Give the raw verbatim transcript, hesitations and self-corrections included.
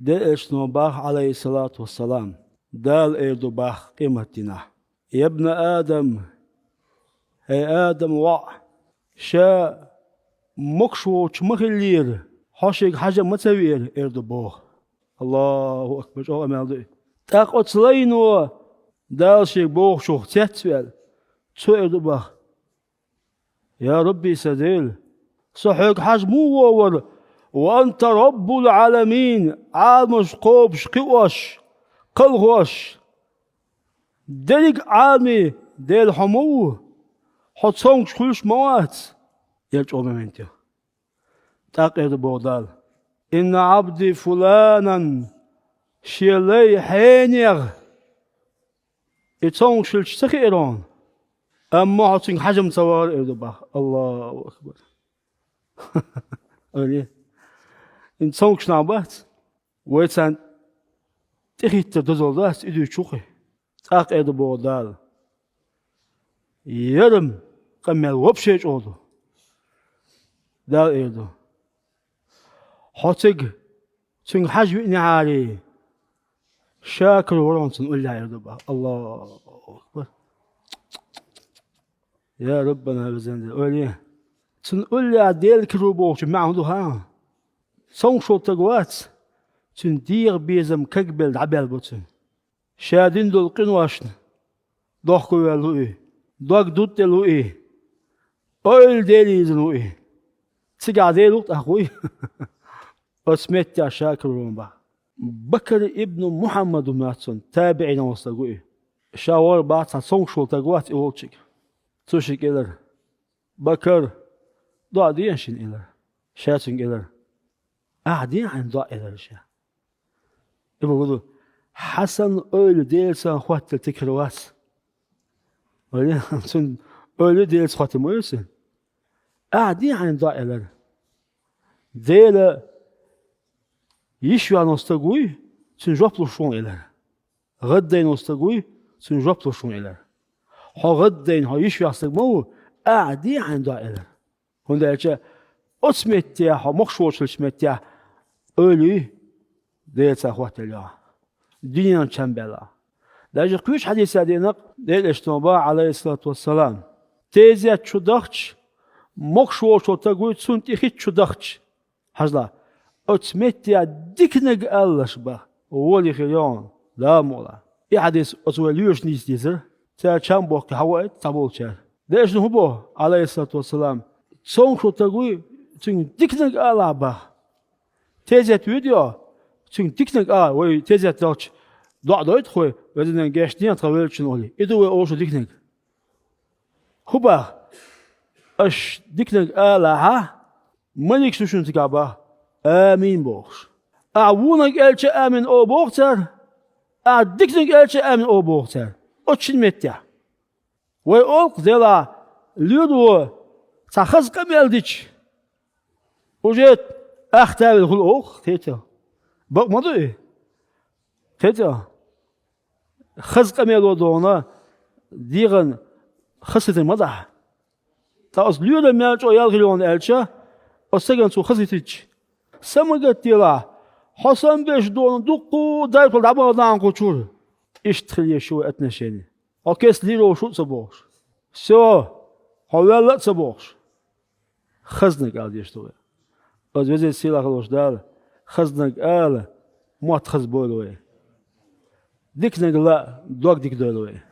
Делан элчано бах, Ӏалайхиссалату вассалам, Дала эр ду бах къематдийнахь: «Я бна Адам, хӀай Адама воӀ, ша могуш воцуш ма хиллера, хьо шега хьажа ма ца веара», — эр ду боху. Аллаху акбар, чӀогӀа къамел ду и. ТӀаккха оцу лайно Дала шега бохучух цецваьлла, цо эр ду бах: «Я Рабби, сан Дела, со хьоьга хьажа муха вогӀу вара, ва анта Раббул Ӏаламин, Ӏаламаш кхобуш, кхиош, кхалхош? Дерриг Ӏаламийн Дела хьо ма ву, хьо цомгуш хуьлуш ма вац», — эр чӀогӀа момент ю. ТӀаккха эр ду боху Дала: «Инна Ӏабди фуланан, шен лай хьенех и цомгуш хилча ца хиира хьуна, амма хьо цуьнга хьажа ма ца вахара», — эр ду бах. Аллаху акбар. Али, и цомгуш нах бац. Вай царна тӀехӀиттар дозалла дац и дуьйцучух. ТӀаккха эр ду боху Дала: «Ярам къамел вообще чӀогӀа ду». Дала эр ду: «Хьо цига цуьнга хьажа виънехьарий, шакир вара хьуна цунна уллехь», — эр ду бах. Аллаху акбар. Я Раббана, везан Дела, ойла е. Цунна уллехь Дела кир ву бохучун маьӀна хӀун ду хаьий? Цомгуш волу стаг вац, цуьнан дегӀан безам кагбелла дӀабаьлла бу цуьнан. Ша дина долу къиношна дохковаьлла ву и, дог дудделла ву и, ойла Деле йизина ву и. Цигахь Дела ву-кх тӀаккха вуй? Оцу меттехь шакир ву бах. Бакар ибн Мухьаммад ву моьтту цунна, табиӀин волу стаг ву и. Ша вара бах цхьа цомгуш волу стаг вац и волчуьнга. Цо шега элира: «Бакар, доӀа дехьа шена», — элира. Ша цуьнга элира: «Ахьа дехьа хьайна доӀа», — элира ша. И боху ду: «Хьан санна ойла Делаца хӀоттийна стаг хир вац». Ойла, цуьнан ойла Делаца хӀоттийна ма ю цуьнан. «Ахьа дехьа хьайна доӀа», — элира. «Дела йиш йоьхна стаг вуй, цуьнан жоп луш ву», — элира. «ГӀаддайна стаг вуй, цуьнан жоп луш ву», — элира. «Хьо гӀаддайна, хьо йиш йоьхна стаг ма ву, ахьа дехьа хьайна доӀа», — элира. ХӀунда аьлча оцу меттехь, хьо могуш воцуш хиллачу меттехь, ойла юй Делаца хӀоттаелла йохь, дуьненан чам баьлла. Даже кхечу хьадисехь деана-кх, Делан элчано бах, Ӏалайхиссалату вассалам: «Тезет чу дахча, могуш воцуш волу стаг вуй, цунна тӀе хи чу дахча». Хьажал, оцу меттехь диканиг алалаш бах, гӀоли хир йогӀу, Дала мукъалахь. И хьадис оцу вай лоьрашна нийса дезара, цара чам боккхий хьан ваийта цхьаболчара. Делан элчано хӀун боху, Ӏалайхиссалату вассалам? Цомгуш волу стаг вуй, цуьнга диканиг алалахь бах. Тезет вуьйду йо, цуьнга диканиг ала, вай тезет делча, доӀа дойту-кх вай, везан Дела, гечдехьа тхан веллачунна олий. И ду вай олуш диканиг. ХӀун бах? Аша диканиг алахьа, маликаш ду шуна цигахь бах, амин бохуш. Ахьа вониг аьлча а амин олу боху цара, ахьа диканиг аьлча а амин олу боху цара. Оцу шина меттехь. Вай олу-кх, делахь, лоьро цхьа хаза къамел дича, уже ахтавелла хуьлу олу-кх, кхетий. Бакъ ма ду и? Кхетий? Хаза къамело догӀуна, дегӀан хазахетар ма дахьа. Ткъа оцу лоьран мел чӀогӀа ял хир йогӀуна аьлча, оцу стагана цо хазахетича, са ма гатделахь, хьо самабеш догӀуна дуккха а дарба дӀабахана кху чуьра. Иштта хила еза шу вай отношени. Хьо кеста лийр волуш ву а ца бохуш. Всё, хьо ваьлла а ца бохуш. Хазниг ала дезаш ду вай. Оцу везачу сийлахь волчу Дала хазниг ала, мотт хаза бойла вай. Диканиг лаа, дог дика дойла вай.